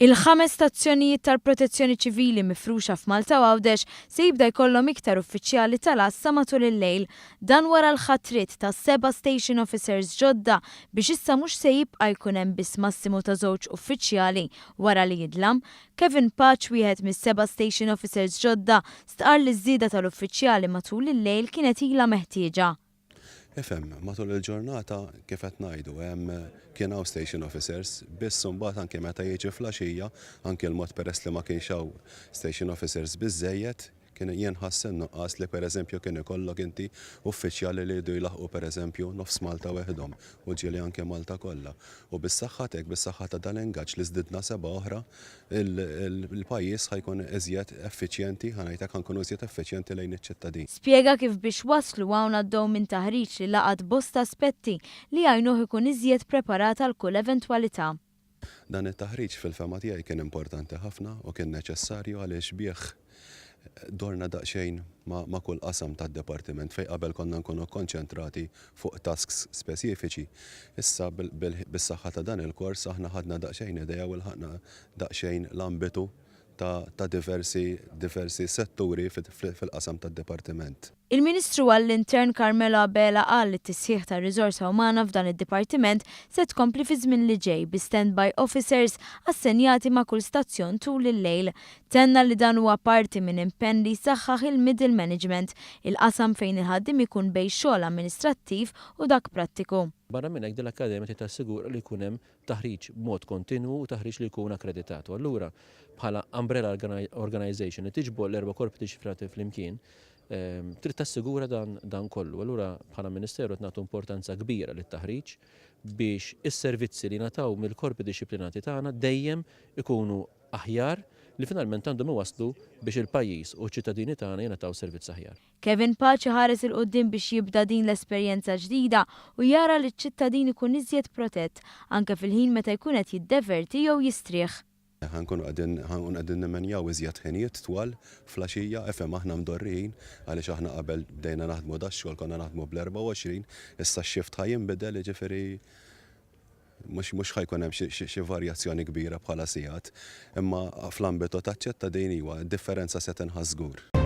Il-ħames stazzjonijiet tal-Protezzjoni Ċivili mifruxa f'Malta u Għawdex se jibda jkollhom iktar uffiċjali tal-għassa matul il-lejl. Dan wara l-ħatriet ta' seba' station officers ġodda biex issa mhux se jibqa' jkun hemm biss massimu ta' żewġ uffiċjali wara li jidlam. Kevin Pace wieħed mis-seba' station officers ġodda stqarr li ż-żieda tal-uffiċjali matul il-lejl kienet ilha meħtieġa. Ifhem, matul il-ġurnata kif qed ngħidu hemm kien hawn station officers, biss imbagħad anke meta jiġi fl-għaxija, anke l-mod peress li ma kienx hawn station officers biżżejjed, kien jinħass in-nuqqas li pereżempju kien ikollok inti uffiċjali li jridu jlaħħqu pereżempju nofs Malta weħidhom u ġieli anke Malta kollha. U bis-saħħa t'hekk, bis-saħħa ta' dan l-ingaġġ li żdidna seba' oħra, il-pajjiż ħa jkun iżjed effiċjenti, ħa ngħid hekk, ħa nkunu iżjed effiċjenti lejn iċ-ċittadin. Spjega kif biex waslu hawn għaddew minn taħriġ li laqat bosta aspetti li jgħinuh ikun iżjed preparat għal kull eventwalità. Dan it-taħriġ fil-fehma tiegħi kien importanti ħafna u kien neċessarju għaliex bih dorna daqsxejn ma' kull qasam tad-dipartiment fejn qabel konna nkunu kkonċentrati fuq tasks speċifiċi. Issa bis-saħħa ta' dan il-kors aħna ħadna daqsxejn idea u lħaqna daqsxejn l-ambitu ta' diversi diversi setturi fil-qasam tad-dipartiment. Il-Ministru għall-Intern Carmelo Abela qal li t-tisħiħ tar-riżorsa umana f'dan id-dipartiment se tkompli fiż-żmien li ġej bi stand-by officers assenjati ma' kull stazzjon tul il-lejl. Tenna li dan huwa parti minn impenn li jsaħħaħ il-middle management, il-qasam fejn il-ħaddiem ikun bejn xogħol amministrattiv u dak prattiku. Barra minn hekk din l-akkademja trid tassigura li jkun hemm taħriġ b'mod kontinwu u taħriġ li jkun akkreditat. U allura bħala umbrella organization li tiġbor l-erba' korpi dixxiplinati flimkien, trid tassigura dan, dan kollu. Allura bħala Ministeru qed nagħtu importanza kbira lit-taħriġ biex is-servizzi li jingħataw mill-korpi dixxiplinati tagħna dejjem ikunu aħjar li finalment għandhom iwasslu biex il-pajjiż u ċ-ċittadini tagħna jingħataw servizz aħjar. Kevin Pace ħares 'il quddiem biex jibda din l-esperjenza ġdida u jara li ċ-ċittadin ikun iżjed protett, anke fil-ħin meta jkun qed jiddeverti jew jistrieħ. Ħa nkunu qegħdin ħa nkunu qegħdin nimmenjaw iżjed ħinijiet twal fl-għaxija, ifhem aħna mdorrijin għaliex aħna qabel bdejna naħdmu dax-xogħol konna naħdmu bl-24, issa x-shift ħa jinbidel jiġifieri mhux mhux ħa jkun hemm xi xi varjazzjoni kbira bħala sigħat, imma fl-ambitu taċ-ċittadin iwa, d-differenza se tinħass żgur.